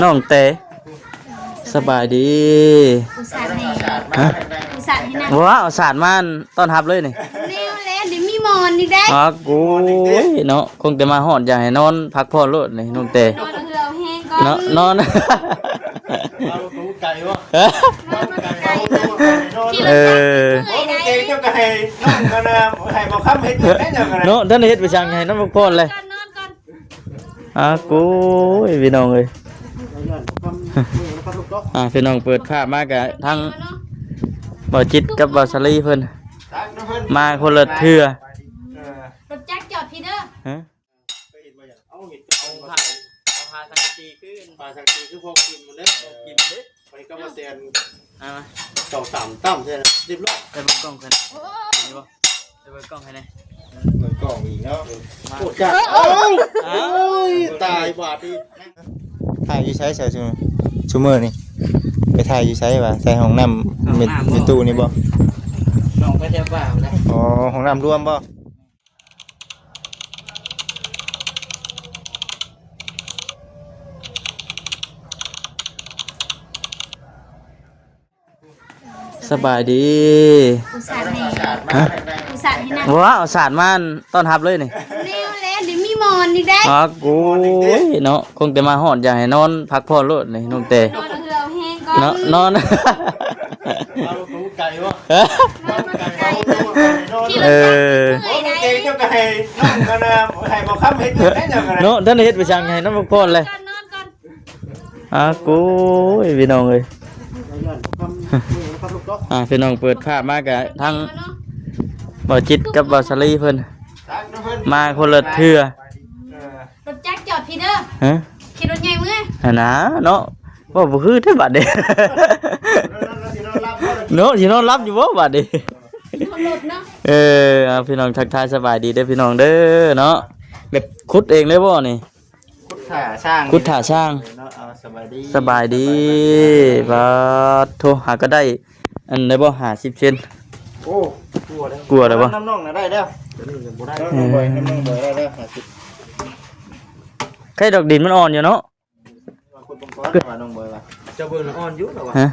ນ້ອງແຕ ສະບາຍດີ. ອຸດສາດໃຫ້ ຮະ? ອຸດສາດໃຫ້ນາງ. ບໍ່ວ່າເອົາສາດມາຕ້ອນຮັບເລີຍນີ້. ແນວແລະ ເດມີໝອນອີກໄດ໋. ອໍ ໂອ້ຍເນາະ ຄົງແຕ່ມາຮອດຢາກໃຫ້ນອນພັກຜ່ອນໂລດນີ້ນ້ອງແຕ. ນອນເຮືອເອົາແຮງກ່ອນເນາະ ນອນ. ເອົາໄກບໍ່? ຮະ? ນອນໄກ. ເອີ ເຈົ້າກໍໃຫ້ນ້ອງອັນນ່າ ໃຫ້ບໍ່ຄຳເຮັດແມ່ນຫຍັງກໍໄດ້ເນາະ. ທ່ານເຮັດໄປສັ່ງໃຫ້ນອນພັກຜ່ອນເລີຍ. ນອນກ່ອນ. ອາ ໂອ້ຍ ພີ່ນ້ອງເອີຍ ອາ ພີ່ນ້ອງເປີດພາບມາກະທັງບ່າວຈິດກັບບ່າວສາລີເພິ່ນມາຄົນລະເທື່ອ. ລົດຈັກຈອດພີ້ເດີ. ຮະ? ເອົາເຮັດ ເອົາຜ້າ ເອົາຜ້າສັງກະສີຄື ຜ້າສັງກະສີຄືພວກກິນມັນເດີ ພວກກິນເດີ. ໄປກັບວ່າແຊນ ອ່າ ເຈົ້າຕາມຕາມແຊນ ລຽບຮ້ອຍ. ໄປເບິ່ງກ້ອງກັນ ໂອ້ ເຫັນບໍ່? ໄປເບິ່ງກ້ອງໃຫ້ແດ່. ເບິ່ງກ້ອງອີກເນາະ. ໂອ້ ຈັດ ເອົາ ເອົາ ໂອ້ຍ ຕາຍບາດນີ້. ຖ່າຍຢູ່ໃສຊະຊຸ ຊຸມື້ນີ້? ໄປຖ່າຍຢູ່ໃສວະ? ຖ່າຍຫ້ອງນ້ຳ ຫ້ອງນ້ຳ ແມ່ຕູ້ນີ້ບໍ່? ນ້ອງໄປແຖວບ້ານແຫຼະ. ອໍ ຫ້ອງນ້ຳລວມບໍ່? ສະບາຍດີ. ອຸດສາດໃຫ້ ຮະ? ອຸດສາດໃຫ້ນາງ. ບໍ່ວ່າເອົາສາດມາຕ້ອນຮັບເລີຍນີ້. ແນວແລະ ເດມີໝອນອີກໄດ໋. ອໍ ໂອ້ຍເນາະ ຄົງແຕ່ມາຮອດຢາກໃຫ້ນອນພັກຜ່ອນໂລດນີ້ນ້ອງແຕ. ນອນເຮືອເອົາແຮງກ່ອນເນາະ ນອນ. ເອົາໄກບໍ່? ຮະ? ເອີ ເຈົ້າກໍໃຫ້ນ້ອງອັນນ່າ ໃຫ້ບໍ່ຄຳເຮັດແມ່ນຫຍັງກໍໄດ້ເນາະ. ທ່ານເຮັດໄປສັ່ງໃຫ້ນອນພັກຜ່ອນເລີຍ. ນອນກ່ອນ. ອາ ໂອ້ຍ ພີ່ນ້ອງເອີຍ ອາ ພີ່ນ້ອງເປີດພາບມາກະທັງບ່າວຈິດກັບບ່າວສາລີເພິ່ນມາຄົນລະເທື່ອ. ລົດຈັກຈອດພີ້ເດີ. ຮະ? ຂີ່ລົດໃຫຍ່ເມືອຫັ້ນນະເນາະ. ເວົ້າບໍ່ຄືແທ້ບາດນີ້ເນາະ. ຊິນອນຫຼັບຢູ່ບໍ່ບາດນີ້? ເອີ ເອົາ ພີ່ນ້ອງທັກທາຍສະບາຍດີເດີພີ່ນ້ອງເດີເນາະ. ແບບຂຸດເອງເລີຍບໍ່ນີ້? ຂຸດຖ້າຊ້າງ ຂຸດຖ້າຊ້າງເນາະ. ເອົາ ສະບາຍດີ ສະບາຍດີ. ບາດໂທ ຫາກໍໄດ້ອັນໃດບໍ່ ຫ້າສິບເຊັນ. ໂອ້ ກວ່າແລ້ວ ກວ່າແລ້ວບໍ່? ນ້ຳນ້ອງນະໄດ້ແລ້ວ. ຕົວນີ້ຍັງບໍ່ໄດ້. ນ້ອງບອຍ ນ້ຳນ້ອງບອຍໄດ້ແລ້ວ ຫ້າສິບ. ໄຄດອກ ດິນມັນອ່ອນຢູ່ເນາະ. ວ່າຂຸດເບິ່ງກ່ອນວ່ານ້ອງບອຍວ່າ ເຈົ້າເບິ່ງລະອ່ອນຢູ່ລະວ່າ. ຮະ?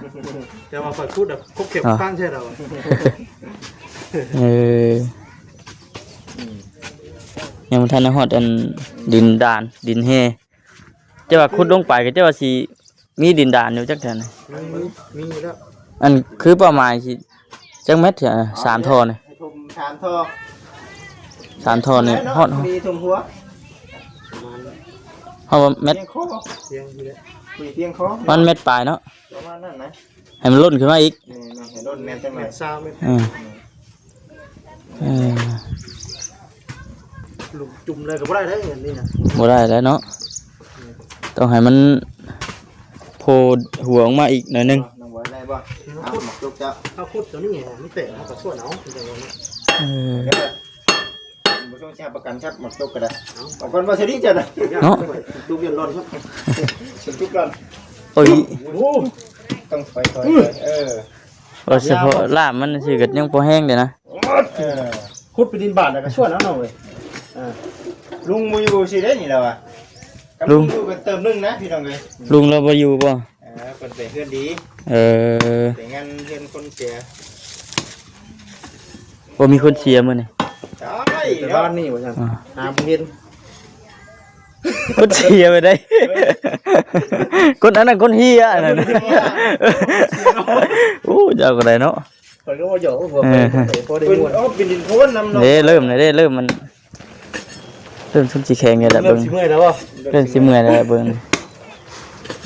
ແຕ່ວ່າຂ້ອຍຂຸດແບບຄົບເຂັບ ອ່າ ຂ້າງແທ້ລະວ່າ. ເອີ ຍັງບໍ່ທັນໄດ້ຮອດອັນດິນດານ ດິນແຮ່. ເຈົ້າວ່າຂຸດລົງໄປກໍເຈົ້າວ່າຊິມີດິນດານຢູ່ຈັກແຖວນີ້. ມີ ມີແລ້ວ. ອັນຄືເປົ້າໝາຍຊິ ຈັກແມັດ ສາມທໍ່ນີ້? ໃຫ້ຖົມສາມທໍ່ ສາມທໍ່ນີ້ຮອດ ພໍດີຖົມຫົວ ປະມານ ເຮົາວ່າແມັດ ພຽງພໍ ພຽງພໍ ພໍດີພຽງພໍ ມັນແມັດປາຍເນາະ ປະມານນັ້ນນະ ໃຫ້ມັນລົ້ນຂຶ້ນມາອີກ. ແມ່ນ ໃຫ້ລົ້ນແມັດຈັກໜ້ອຍ ແມັດຊາວ ແມັດ ອືມ ເອີ ລົງຈຸ່ມເລີຍກໍບໍ່ໄດ້ເດ້ ອັນນີ້ນະ ບໍ່ໄດ້ແລ້ວເນາະ ຕ້ອງໃຫ້ມັນໂຜ່ຫົວອອກມາອີກໜ້ອຍໜຶ່ງ. ນ້ອງບອຍໄດ້ບໍ່? ເອົາໝາກຈົກເຈົ້າ ເອົາຂຸດຕົວນີ້ໃຫ້ມັນແຕກ ເຮົາກໍຊວນເອົາ ເອີ ບໍ່ຕ້ອງໃຊ້ປະກັນຄັບ ໝາກຈົກກໍໄດ້ ເອົາ ເອົາກ່ອນວ່າຊິດີເຈົ້ານະ ເນາະ ຈຸກຢ້ານຫຼົ່ນຄັບ ຈຸກກ່ອນ ໂອ້ຍ ໂອ້ ຕ້ອງໄປ ເອີ ວ່າສະເພາະລາບມັນຊື່ກໍຍັງບໍ່ແຮງເດ້ນະ. ເອີ ຂຸດເປັນດິນບາດແລ້ວກໍຊວນເອົານ້ອງເອີຍ ເອີ ລຸງບໍ່ຢູ່ຊິໄດ້ນີ້ແລ້ວວ່າ ລຸງຢູ່ກັນເຕີມໜຶ່ງນະພີ່ນ້ອງເອີຍ ລຸງລາວບໍ່ຢູ່ບໍ່? ເອີ ເພິ່ນໄປເຮືອນດີ ເອີ ໄປງານເຮືອນຄົນເສຍ ບໍ່ມີຄົນເສຍມື້ນີ້ ຕາຍ ແຕ່ບ້ານນີ້ວ່າຊັ້ນ ອ່າ ຫາບໍ່ເຫັນ ຄົນເສຍໄປໄດ້ ຄົນອັນນັ້ນຄົນເຮຍອັນນັ້ນ ໂອ້ ເຈົ້າກໍໄດ້ເນາະ ຂ້ອຍກໍວ່າຫຍອກຫົວໄປ ເອີ ພໍໄດ້ມ່ວນ ເປັນ ເອີ ເປັນດິນໂພນນຳເນາະ ເດ້ ເລີ່ມແລ້ວເດ້ ເລີ່ມມັນ ເລີ່ມຊົນຊິແຂງແລ້ວແຫຼະ ເລີ່ມຊິເມື່ອຍແລ້ວບໍ່? ເລີ່ມຊິເມື່ອຍແລ້ວແຫຼະເບິ່ງ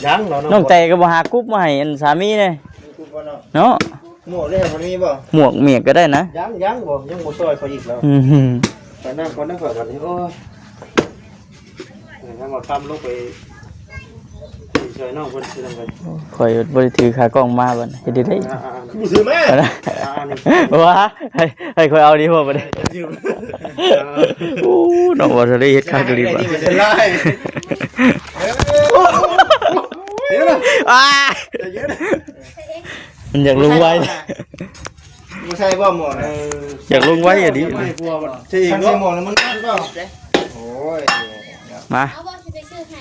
ຍັງເນາະ ນ້ອງແຕກໍບໍ່ຫາກຸບມາໃຫ້ອັນສາມີແດ່ ເນາະ ໝວກເດ້ ມັນມີບໍ່? ໝວກໝຽກກໍໄດ້ນະ ຍັງ ຍັງບໍ່ ຍັງບໍ່ຊ່ອຍເຂົາອີກແລ້ວ ອື ໄປນັ່ງກ່ອນນະຂ້ອຍບັດນີ້ ໂອ້ຍ ເອີ ທາງວ່າຄຳລົງໄປຊ່ອຍນ້ອງເພິ່ນ ຄືນຳກັນ ຂ້ອຍບໍ່ໄດ້ຖືຂາກ້ອງມາບັດນີ້ ເຮັດໄດ້ ອ່າໆ ຄືບໍ່ຊື້ມາ ອ່າໆ ນີ້ ວ່າ ໃຫ້ ໃຫ້ຂ້ອຍເອົາດີບໍ່ບັດນີ້ ໂອ້ ນ້ອງວ່າຈະໄດ້ເຮັດຄັກອີ່ຫຼີບັດນີ້ ເອີ ອ່າ ມັນຢາກລົງໄວ ບໍ່ໃສ່ບໍ່ໝວກນະ ເອີ ຢາກລົງໄວອີ່ຫຼີ ໃສ່ອີກບໍ່ ໃສ່ໝວກແລ້ວມັນ ໂອ້ຍ ມາ ເອົາບໍ່ ຊິໄປຊື້ໃຫ້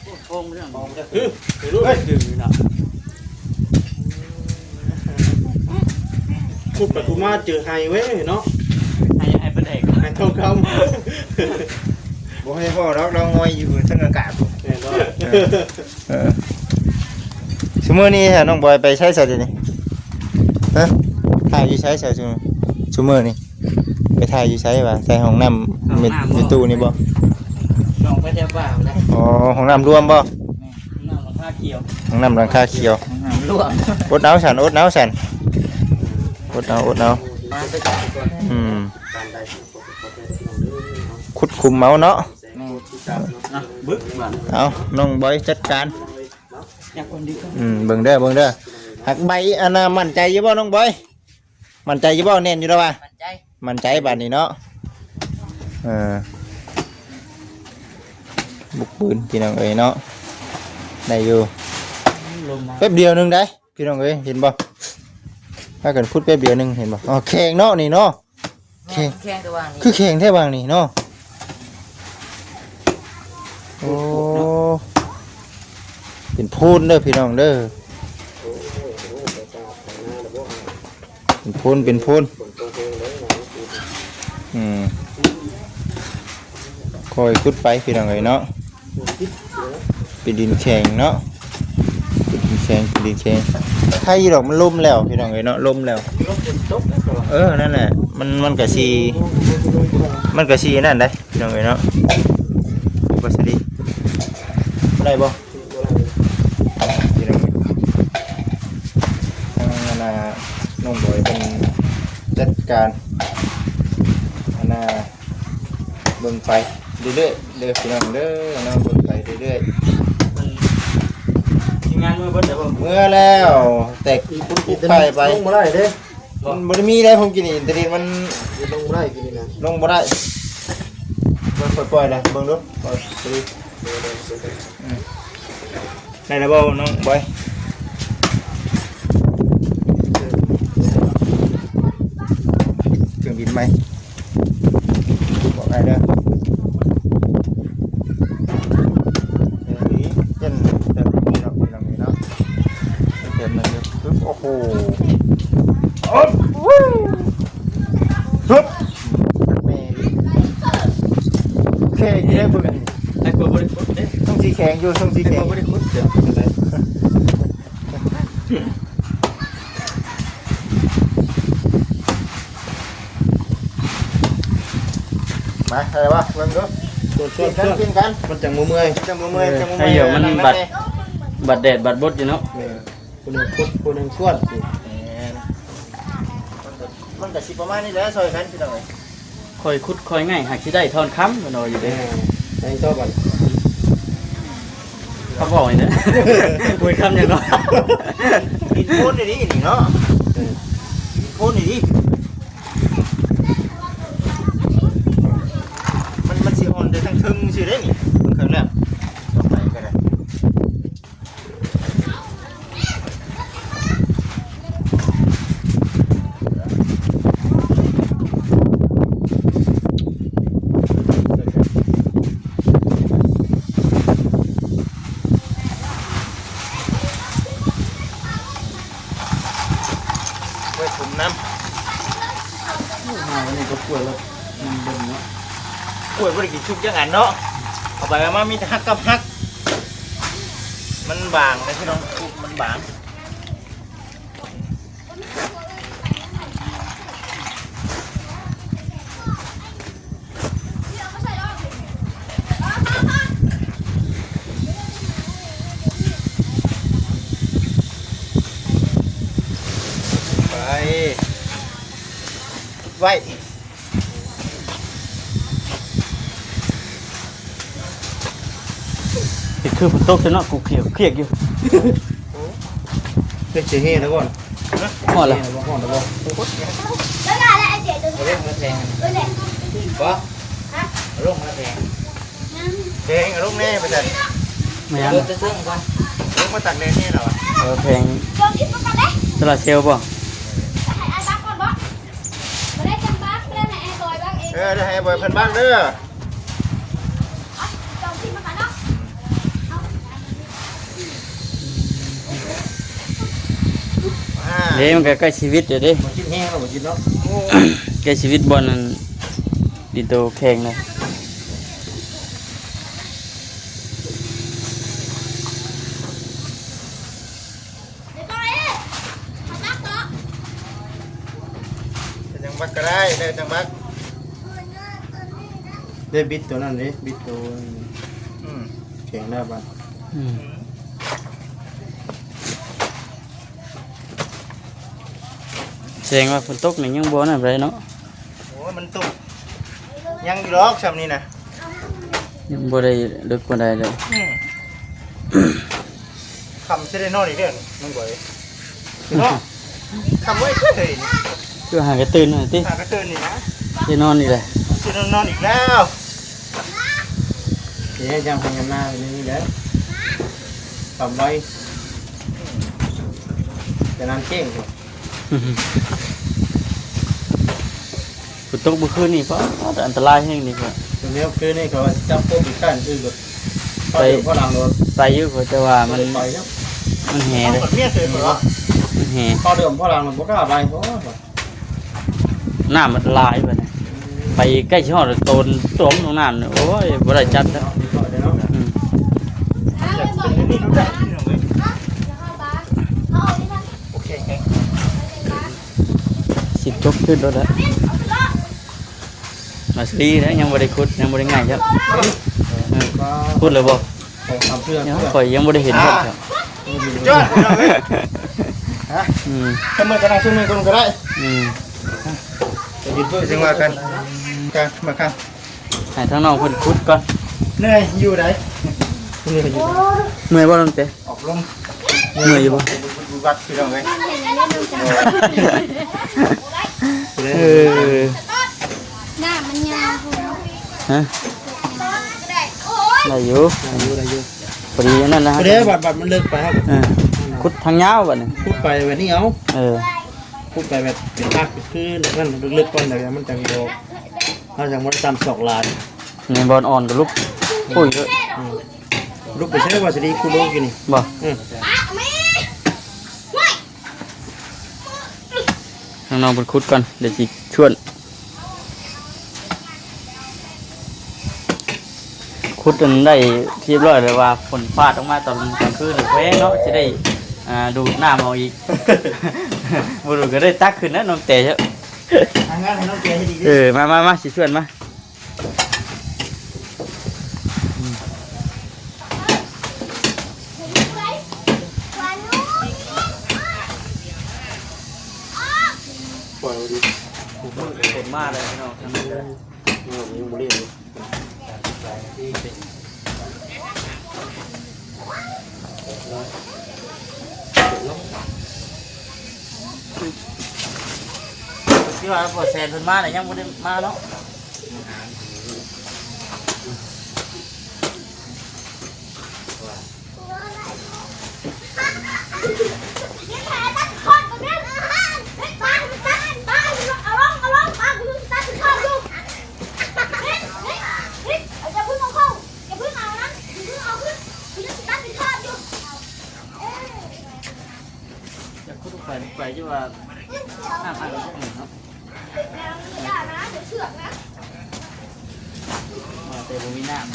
ໂອ້ ໂກງເລື່ອງ ເຮີ້ຍ ດື້ນະ ຂຸດໄປຂຸດມາເຈີໄຮ່ເວີຍເນາະ ໄຮ່ ໄຮ່ປາແດກ ໄຮ່ທອງຄຳ ບໍ່ໃຫ້ພໍດອກ ລາວງອຍຢູ່ເທິງອາກາດ ແມ່ນບໍ່? ເອີ ເອີ ຊຸມື້ນີ້ ນ້ອງບອຍໄປໃສຊະດຽວນີ້? ຮະ ຖ່າຍຢູ່ໃສຊະຊຸ ຊຸມື້ນີ້? ໄປຖ່າຍຢູ່ໃສວະ? ຖ່າຍຫ້ອງນ້ຳ ຫ້ອງນ້ຳ ແມ່ຕູ້ນີ້ບໍ່? ນ້ອງໄປແຖວບ້ານແຫຼະ ອໍ ຫ້ອງນ້ຳລວມບໍ່? ແມ່ນ ຫ້ອງນ້ຳຫຼັງຄາຂຽວ ຫ້ອງນ້ຳຫຼັງຄາຂຽວ ຫ້ອງນ້ຳລວມ ອົດເອົາຊັ້ນ ອົດເອົາຊັ້ນ ອົດເອົາ ອົດເອົາ ມາໄປກ່ອນ ອືມ ຂຸດຂຸມເອົາເນາະ ແມ່ນ ອ່ະ ບຶກບາດ ເອົາ ນ້ອງບອຍຈັດການ ອືມ ເບິ່ງເດີ ເບິ່ງເດີ ຫາກໃບອັນນ່າ ໝັ້ນໃຈຢູ່ບໍ່ນ້ອງບອຍ? ໝັ້ນໃຈຢູ່ບໍ່? ແໜ້ນຢູ່ແລ້ວວະ? ໝັ້ນໃຈ ໝັ້ນໃຈບາດນີ້ເນາະ ເອີ ບຸກບືນພີ່ນ້ອງເອີຍເນາະ ໄດ້ຢູ່ ລົມມາ ແປັບດຽວໜຶ່ງໄດ໋ ພີ່ນ້ອງເອີຍ ເຫັນບໍ່? ພາກັນຂຸດແປັບດຽວໜຶ່ງ ເຫັນບໍ່? ອໍ ແຂງເນາະ ນີ້ເນາະ ແຂງ ແຂງແຕ່ວ່າງນີ້ ຄືແຂງແທ້ວ່າງນີ້ເນາະ ໂອ້ ເປັນໂພນເດີພີ່ນ້ອງເດີ ເປັນໂພນ ເປັນໂພນ ອືມ ຄ່ອຍຂຸດໄປພີ່ນ້ອງເອີຍເນາະ ເປັນດິນແຂງເນາະ ເປັນດິນແຂງ ເປັນດິນແຂງ ໄຄຢູ່ດອກ ມັນລົມແລ້ວພີ່ນ້ອງເອີຍເນາະ ລົມແລ້ວ ລົມຝົນຕົກແລ້ວ ເອີ ນັ້ນແຫຼະ ມັນ ມັນກະຊິ ມັນກະຊິອັນນັ້ນໄດ໋ ພີ່ນ້ອງເອີຍເນາະ ບໍ່ສະດີ ໄດ້ບໍ່? ພີ່ນ້ອງເອີຍ ທາງອັນນ່າ ນ້ອງບອຍເພິ່ນຈັດການ ອັນນ່າ ເບິ່ງໄປເລື້ອຍໆເດີພີ່ນ້ອງເດີເນາະ ເບິ່ງໄປເລື້ອຍໆ ທີມງານເມືອເບິດແລ້ວບໍ່? ເມືອແລ້ວ ແຕກປຸກໄປໄປ ລົງບໍ່ໄດ້ເດ້ ມັນບໍ່ໄດ້ມີໄດ໋ ຜົມກິນນີ້ ອິນເຕີເນັດມັນ ລົງບໍ່ໄດ້ກິນນີ້ນະ ລົງບໍ່ໄດ້ ເບິ່ງ ຄ່ອຍປ່ອຍລະ ເບິ່ງດູ ປ່ອຍ ອືມ ໄດ້ແລ້ວບໍ່ນ້ອງບອຍ? ເຄື່ອງບິນໃໝ່ ບອກອ້າຍເດີ ເອີ ນີ້ເປັນເຕີມນີ້ເນາະ ເຕີມນີ້ເນາະ ເຕີມນັ້ນເດີ ປຶບ ໂອ້ໂຫ ປຶບ ແມ່ນ ໂອເຄ ກິນໄດ້ເບິ່ງ ໄອ້ກົວບໍ່ໄດ້ຂຸດເດ້ ຊ່ວງສີແຂງຢູ່ ຊ່ວງສີແຂງ ໄອ້ກົວບໍ່ໄດ້ຂຸດ ດຽວ ມາ ໄດ້ບໍ່? ເບິ່ງດູ ຊວນ ຊວນ ຊວນ ກິນກັນ ມັນຈັ່ງບໍ່ເມື່ອຍ ມັນຈັ່ງບໍ່ເມື່ອຍ ເອີ ຈັ່ງບໍ່ເມື່ອຍ ໃຫ້ດຽວມັນບັດ ບັດແດດບັດບົດຢູ່ເນາະ ເອີ ຜູ້ໜຶ່ງຂຸດ ຜູ້ໜຶ່ງຊວນ ແມ່ນ ມັນກະຊິປະມານນີ້ແຫຼະ ຊ່ອຍກັນພີ່ນ້ອງເອີຍ ຄ່ອຍຂຸດຄ່ອຍງ່າຍ ຫາກຊິໄດ້ທອນຄຳ ເພິ່ນວ່າຢູ່ເດ້ ເອີ ໃຫ້ຕໍ່ບັດ ເຂົາບອກນີ້ນະ ໂອ້ຍ ຄຳຫຍັງເນາະ ດິນໂພນອີ່ຫຼີນີ້ເນາະ ເອີ ດິນໂພນອີ່ຫຼີ ມັນ ມັນຊິອ່ອນແຕ່ທາງເທິງຊື່ເດ້ນີ້ ເບິ່ງເຄື່ອງແລ້ວ ຕໍ່ໄປກະໄດ້. ໄວ້ຖົມນ້ຳ ມາວັນນີ້ກໍປ່ວຍແລ້ວ ມັນເບິ່ງເນາະ ກ້ວຍບໍ່ໄດ້ກິນສຸກຈັກອັນເນາະ ເອົາໄປເອົາມາມີແຕ່ຫັກກັບຫັກ ມັນບາງນະພີ່ນ້ອງ ມັນບາງ ໄປ ໄວ້ ເຮັດຄືຝົນຕົກຊະເນາະ ກຸກຄຽກ ຄຽກຢູ່ ເຮັດຊິເຮແລ້ວບໍ່? ຮະ? ຮອດແລ້ວ ຮອດແລ້ວບໍ່? ເອົາລົງມາແພງ ບໍ່? ເອົາລົງມາແພງ ແພງ ເອົາລົງແດ່ ວ່າຊັ້ນ ແມ່ນ ລົງມາຕາກແດດແດ່ແລ້ວ ເອີ ແຜງໂຊລາເຊວບໍ່? ເອີ ໄດ້ໃຫ້ອ້າຍບອຍເພິ່ນບັ້ງເດີ. ເດ້ ມັນກໍໃກ້ຊີວິດແລ້ວເດ້ ບໍ່ກິນແຮງແລ້ວ ບໍ່ກິນເນາະ ໃກ້ຊີວິດບ່ອນນັ້ນ ດິນໂຕແຂງນະ. ເປັນຫຍັງບັກກໍໄດ້ ໄດ້ແຕ່ບັກ ໄດ້ບິດໂຕນັ້ນເດ້ ບິດໂຕ ອືມ ແຂງແລ້ວບັດ ອືມ. ແສດງວ່າຝົນຕົກນີ້ຍັງບໍ່ນັ້ນປານໃດເນາະ. ໂອ້ຍ ມັນຕົກ ຍັງຢູ່ດອກຊ່ຳນີ້ນະ ຍັງບໍ່ໄດ້ເລິກປານໃດເລີຍ ອືມ. ຄ່ຳຊິໄດ້ນອນອີກແລ້ວນີ້ນ້ອງບອຍເນາະ ຄ່ຳໄວເກີນເລີຍນີ້ ຄືຫາກະຕື່ນນັ້ນຕິ ຫາກະຕື່ນນີ້ນະ ໄດ້ນອນອີກແລ້ວ ຊິໄດ້ນອນອີກແລ້ວ. ເດ້ ຍາມໄຮ່ຍາມນານີ້ແຫຼະ ຄ່ຳໄວ ແຕ່ນານແຈ້ງ. ຝົນຕົກມື້ຄືນນີ້ ປາດ ອັນຕະລາຍແຮງນີ້ ແນວຄືນນີ້ ເຂົາວ່າຊິຈັບກົບອີກ ຄ້າຍຄືນແບບ ໄປ ພໍຫຼັງໂລດ ໄປຢູ່ ແຕ່ວ່າມັນ ໄປເນາະ ມັນແຫ່ເດ້ ມັນແຫ່ ພໍເດີມພໍຫຼັງບໍ່ກ້າໄປ ໂອ້ຍ ນ້ຳມັນຫຼາຍບັດນີ້ ໄປໃກ້ຊິຮອດໂຕນຕົມລົງນ້ຳນີ້ ໂອ້ຍ ບໍ່ໄດ້ຈັດແລ້ວ ອືມ. ໂອເຄ ສິບ ຈົບຂຶ້ນລົດແລ້ວ ມາສະລີແລ້ວ ຍັງບໍ່ໄດ້ຂຸດ ຍັງບໍ່ໄດ້ຫງາຍຈັກ ເອີ ຂຸດແລ້ວບໍ່? ສອງສາມເທື່ອ ຍັງ ຂ້ອຍຍັງບໍ່ໄດ້ເຫັນ ອ່າ ເທື່ອ ຍອດ ອືມ ເມື່ອຍກໍນັ່ງຊຸມກັນກໍໄດ້ ອືມ ໄປຢືນເບິ່ງ ຈັ່ງວ່າກັນ ກັນ ມາຄັນ ໃຫ້ທາງນ້ອງເພິ່ນຂຸດກ່ອນ ເມື່ອຍຢູ່ໃດ ເມື່ອຍຢູ່ ເມື່ອຍບໍ່ ຕັ້ງແຕ່ ອອກລົມ ເມື່ອຍຢູ່ບໍ່? ບຸດໆໆ ພີ່ນ້ອງເອີຍ ເອີ ນ້ຳມັນຍາວພຸ້ນ ຮະ ໄດ້ຢູ່ ໄດ້ຢູ່ ໄດ້ຢູ່ ພໍດີອັນນັ້ນນະ ພໍດີບັດ ບັດມັນເລິກໄປ ເອີ ຂຸດທາງຍາວບັດນີ້ ຂຸດໄປແບບນີ້ເອົາ ເອີ ຂຸດໄປແບບເປັນພາກເປັນຄືນັ້ນ ເລິກໆກ່ອນ ແລ້ວມັນຈັ່ງບໍ່ ເຮົາຈັ່ງບໍ່ໄດ້ຕຳສອກຫຼາຍ ໃນບ່ອນອ່ອນກໍລຸກ ປຸ້ຍເລີຍ ອືມ. ລຸກໄປໃສວ່າຊິໄດ້ຂຸດລົງກິນນີ້ ບໍ່ ເອີ ທາງນ້ອງເພິ່ນຂຸດກ່ອນ ດຽວຊິຊວນ ຂຸດຈົນໄດ້ຮຽບຮ້ອຍແລ້ວ ວ່າຝົນຟາດລົງມາຕອນກາງຄືນແພງເນາະ ຊິໄດ້ ອ່າ ດູດນ້ຳເອົາອີກ ບໍ່ດູດກໍໄດ້ຕັກຂຶ້ນນະ ນ້ອງແຕເອີ ຫາງານໃຫ້ນ້ອງແຕເຮັດອີກ ເອີ ມາໆໆ ຊິຊວນມາ. ປອຍເອົາດີ ຝົນມາແລ້ວພີ່ນ້ອງ ທາງນີ້ ຍັງບໍ່ເລີຍ ທີ່ວ່າພໍ່ແສນເພິ່ນມາແລ້ວ ຍັງບໍ່ໄດ້ມາເນາະ. ຢາກຂຸດໄປ ໄປຢູ່ວ່າ ນ້ຳໃຫ້ມັນເນາະ ວ່າແຕ່ບໍ່ມີນ້ຳ.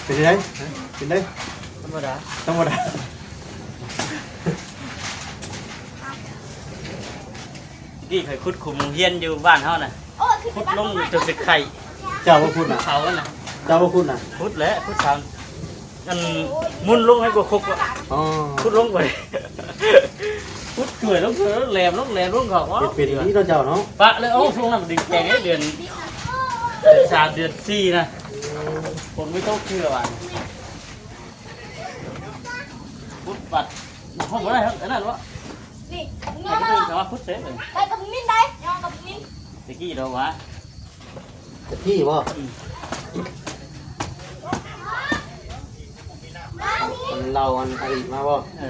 ເປັນໄດ? ເປັນໄດ? ທຳມະດາ ທຳມະດາ. ຕະກີ້ຂ້ອຍຂຸດຂຸມໂຮງຮຽນຢູ່ບ້ານເຮົານະ ຂຸດລົງຈົນເປັນໄຂ່. ເຈົ້າບໍ່ຂຸດນະ? ເຂົານະ ເຈົ້າບໍ່ຂຸດນະ? ຂຸດແຫຼະ ຂຸດທາງ ອັນ ມຸນລົງໃຫ້ບໍ່ຄົບ ອໍ ຂຸດລົງໄປ ຂຸດເກືອຍລົງ ແຫຼມລົງ ແຫຼມລົງເຂົາ ເປັນອີ່ຫຼີເນາະເຈົ້າເນາະ. ປະເລີຍ ໂອ້ ຊ່ວງນັ້ນດິນແຂງເດ້ ເດືອນ ເດືອນສາມ ເດືອນສີ່ນະ ຝົນບໍ່ຕົກເທື່ອວ່າ ຂຸດບັດ ເຮົາບໍ່ໄດ້ ອັນນັ້ນວະ ນີ້ ແຕ່ກໍເປັນແຕ່ວ່າຂຸດເສຍເລີຍ ໄປກັບມິນໄດ້ ຍອມກັບມິນ ຕະກີ້ດອກວ່າ ຈະທີ່ບໍ່? ອືມ ມັນເລົ່າອັນອະດີດມາບໍ່? ເອີ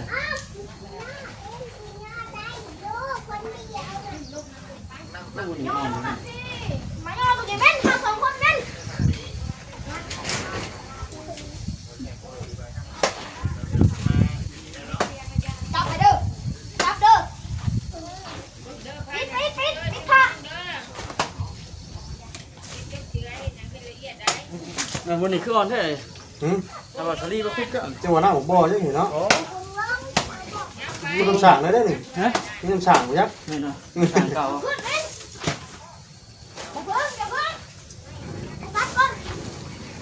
ຈັບໃຫ້ເດີ ຈັບເດີ ປິດ ປິດ ປິດ ປິດຝາ. ເອີ ມື້ນີ້ຄືອ່ອນແທ້. ຫືມ? ແຕ່ວ່າສາລີມາຄຸຍກັນ ຈັ່ງວ່ານ້ຳບໍ່ຈັ່ງນີ້ເນາະ. ໂອ້ ມີນ້ຳສ້າງໄດ້ເດ້ນີ້. ຮະ? ມີນ້ຳສ້າງບໍ່ຈັກ? ແມ່ນເນາະ ນ້ຳສ້າງເກົ່າ.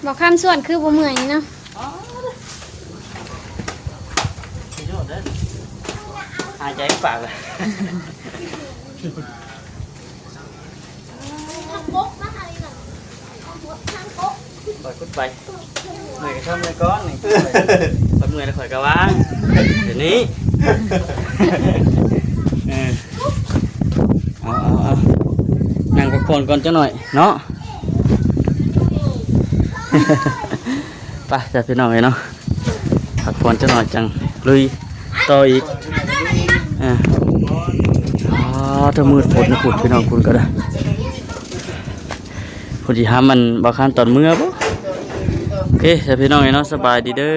ບໍ່ຄຳສວນຄືບໍ່ເມື່ອຍເນາະ. ສຸດຍອດເດ້ ຫາຍໃຈປາກເລີຍ. ຂ້ອຍຂຸດໄປ ເມື່ອຍກໍຊ່າງເມື່ອຍກ່ອນນີ້ ຂ້ອຍເມື່ອຍແລ້ວຂ້ອຍກໍວາງ ດຽວນີ້ ເອີ ເອົາໆໆ ນັ່ງພັກຜ່ອນກ່ອນຈັກໜ້ອຍເນາະ. ໄປ ຈ້າ ພີ່ນ້ອງເອີຍເນາະ ພັກຜ່ອນຈັກໜ້ອຍຈັ່ງລຸຍຕໍ່ອີກ. ອ່າ ອໍ ຖ້າມືດຝົນພຸ້ນ ພີ່ນ້ອງ ພຸ້ນກໍໄດ້ ພຸ້ນຊິຫາມັນບໍ່ຄັນຕອນເມືອບໍ່? ໂອເຄ ຈ້າ ພີ່ນ້ອງເອີຍເນາະ ສະບາຍດີເດີ.